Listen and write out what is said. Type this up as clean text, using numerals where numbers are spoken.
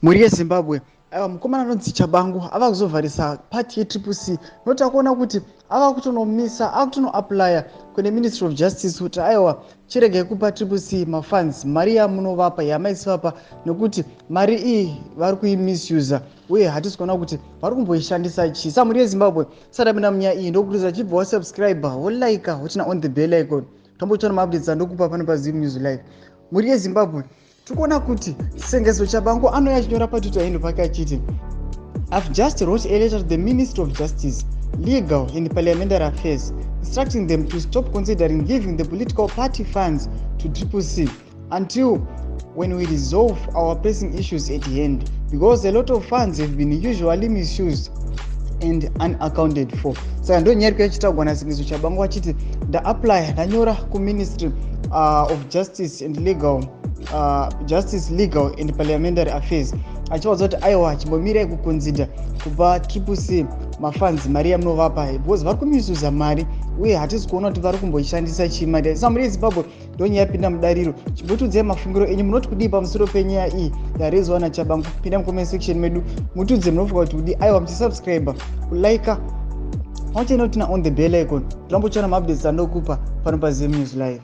Mhuri yeZimbabwe, aiwa, mukomana anonzi Chabangu ava kuzovharisa party yeTriple C, nokuti akuona kuti ava kutonomisa, ava kutonoapplya kune Ministry of Justice kuti aiwa, chiregai kupa Triple C mafunds, mari yamunovapa, yamaisivapa, nekuti mari iyi vari kuimisusa uye hatisi kuona kuti vari kumboishandisa chii. Sa mhuri yeZimbabwe, sadapinda munyaya iyi, ndokurudzira chibva wasubscribe, wolike, woturn on the bell icon, tombotsvana maupdates andokupa pano paZim News Live. Mhuri yeZimbabwe, tiri kuti Sengezo Chabangu anouya achinyora paTwitter handle pake achiti, "I've just wrote a letter to the Ministry of Justice, Legal and Parliamentary Affairs, instructing them to stop considering giving the political party funds to Triple C until when we resolve our pressing issues at hand, because a lot of funds have been usually misused and unaccounted for." Saka ndo nyaya iri yachitaurwa naSengezo Chabangu achiti ndaapply, ndanyora kuMinistry of Justice and Legal Justice, Legal and Parliamentary Affairs, achivaudza kuti aiwa, chimbomirai kuconsider kupa Triple C mafunds, mari yamunovapa, because vari kumisusa mari uye hatisi kuona kuti vari kumboishandisa chii mari. Sa mhuri yeZimbabwe, ndo nyaya yapinda mudariro. Chimbotiudzai mafungiro enyu, munoti kudii pamusoro penyaya iyi yarezwa naChabangu? Pinda mucomment section medu, mutiudze munofunga kuti kudii. Aiwa, muchisubscribe, kulike, pamwe chete nokuturn on the bell icon, tirambotsvana maupdates andokupa pano paZim News Live.